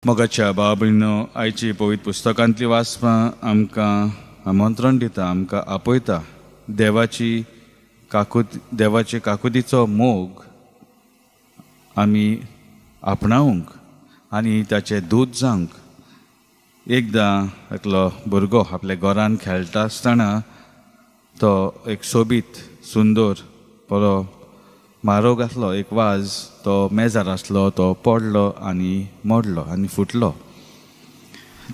मोगाच्या बाबीनो, आयची पवित्र पुस्तकांतली वाचपां आमकां आमंत्रण दिता, आमकां आपयता देवाची काकूत, देवाचे काकुतीचो मोग आमी आपणावंक आनी ताचें दूत जावंक. एकदां एकलो भुरगो आपल्या घरान खेळटा आसतना तो एक सोबीत सुंदर बरो म्हारोग आसलो एक वाज, तो मेजार आसलो, तो पडलो आनी मोडलो आनी फुटलो.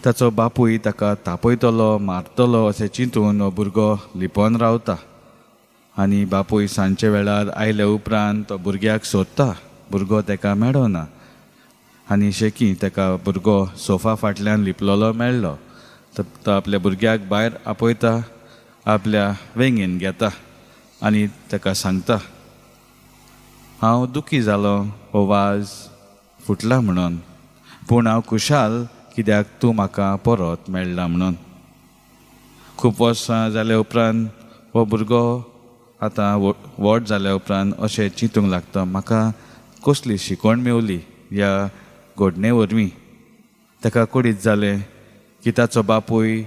ताचो बापूय ताका तापयतलो, मारतलो अशें चिंतून हो भुरगो लिपोन रावता आनी बापूय सांजचे वेळार आयले उपरांत तो भुरग्याक सोदता. भुरगो ताका मेळना आनी शेकी ताका भुरगो सोफा फाटल्यान लिपलोलो मेळ्ळो. तो आपल्या भुरग्याक भायर आपयता, आपल्या वेंगेन घेता आनी ताका सांगता, हांव दुखी जालो हो वाज फुटला म्हणून, पूण हांव खुशाल कित्याक तूं म्हाका परत मेळ्ळा म्हणून. खूब वर्सां जाल्या उपरांत हो भुरगो आतां व्हड जाल्या उपरांत अशें चिंतूंक लागता, म्हाका कसली शिकवण मेवली ह्या घडणे वरवीं? ताका कळीत जालें की ताचो बापूय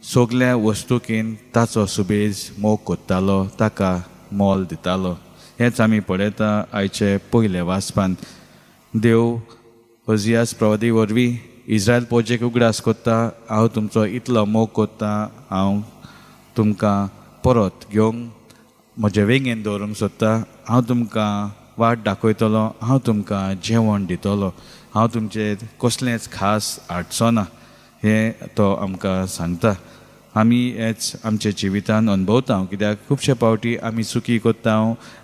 सगल्या वस्तुकीन ताचो सुबेज मोग कोत्तालो, ताका मोल दितालो. हेंच आमी पळयता आयचे पयले वाचपान. देव होजियास प्रवादी वरवीं इस्रायल पोजेक उगडास कोत्ता, हांव तुमचो इतलो मोग कोत्ता, हांव तुमकां परत घेवंक म्हजे वेंगेन दवरूंक सोदता, हांव तुमकां वाट दाखयतलो, हांव तुमकां जेवण दितलो, हांव तुमचेर कसलेंच खास हाडचो ना, हें तो आमकां सांगता. आमी हेच आमच्या जिवितान अणभवता, कित्याक खुबशे फावटी आमी चुकी करता,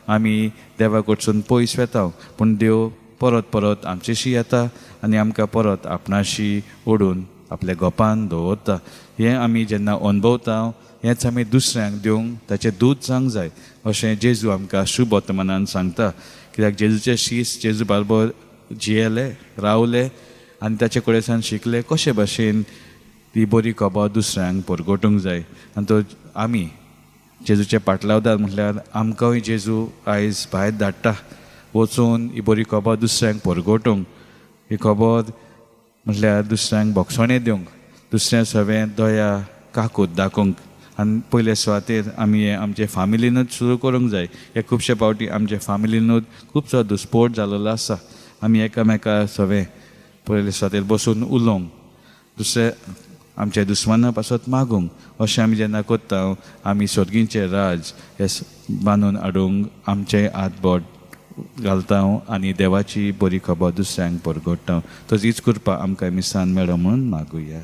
आमी देवा कडसून पयस वेता, पूण देव परत परत आमचेशी येता आनी आमकां परत आपणाशी ओडून आपल्या गोपान दवरता. हें आमी जेन्ना अणभवता, हेंच आमी दुसऱ्यांक दिवंक ताचें दूत जावंक जाय अशें जेजू आमकां शुभ वर्तमानान सांगता. कित्याक जेजूचे शीस जेजू बारबर जियेले, रावले आनी ताचे कडेन शिकले कशे भाशेन ती बरी खबर दुसऱ्यांक परगटूंक जाय. आनी तो आमी जेजूचे पाटलावदार म्हटल्यार आमकांय जेजू आयज भायर धाडटा वचून ही बरी खबर दुसऱ्यांक परगटूंक. ही खबर म्हटल्यार दुसऱ्यांक भोगसणें दिवंक, दुसऱ्या सवें दया काकूत दाखोवंक. आनी पयले सुवातेर आमी हें आमचे फामिलीनूच सुरू करूंक जाय. हे खुबशे फावटी आमचे फामिलीनूच खुबसो दुस्पोट जाल्लो आसा. आमी एकामेका सवें पयले सुवातेर बसून उलोवंक, दुसरे आमच्या दुस्माना पासत मागूंक, अशें आमी जेन्ना करता, आमी सर्गीचें राज हें बांदून हाडूंक आमचें हात बोट घालता आनी देवाची बरी खबर दुसऱ्यांक परगट्टा. तशीच कृपा आमकां मिसान मेळो म्हणून मागुया.